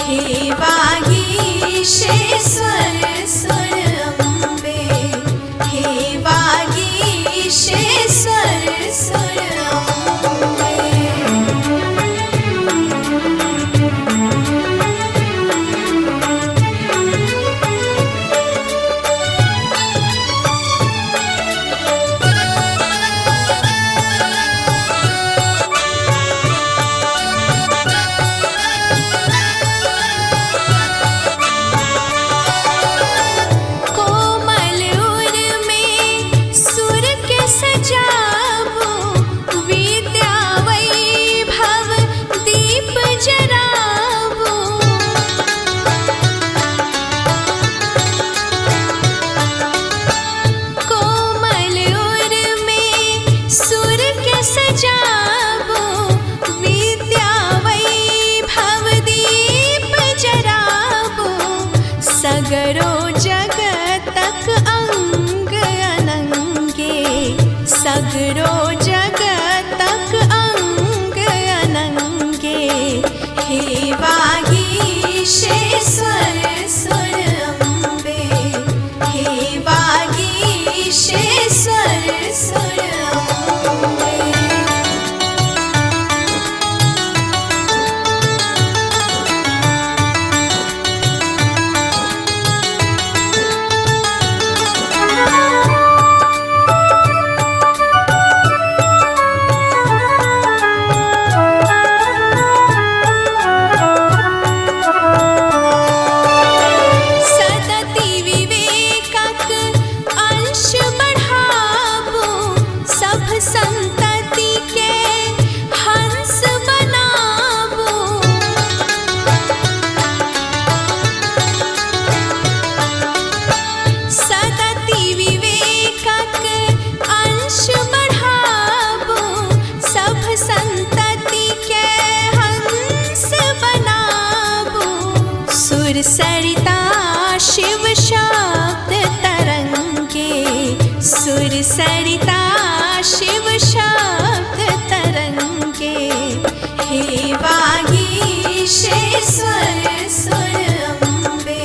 हे वागीशेश्वर सुर अम्बे, हे वागीशेश्वर सुर अम्बे। कोमल उर में सुर के सजाबो, विद्या वैभव दीप जराबो। कोमल उर में सुर के सजाबो, विद्या वैभव दीप जराबो। सगरो जगतक अंग अनंगे, सगरो जगतक अंग अनंगे। हे वागीशेश्वर सुर अम्बे, हे वागीशेश्वर सुर अम्बे। सतति विवेकक अंश बढ़ाबो, सब संतति के हंस बनाबो। सतति विवेकक अंश बढ़ाबो, सब संतति के हंस बनाबो। सुर सरिता शिव शब्द तरंगे, सुर सरिता शिव शब्द तरंगे। हे वागीशेश्वर सुर अम्बे,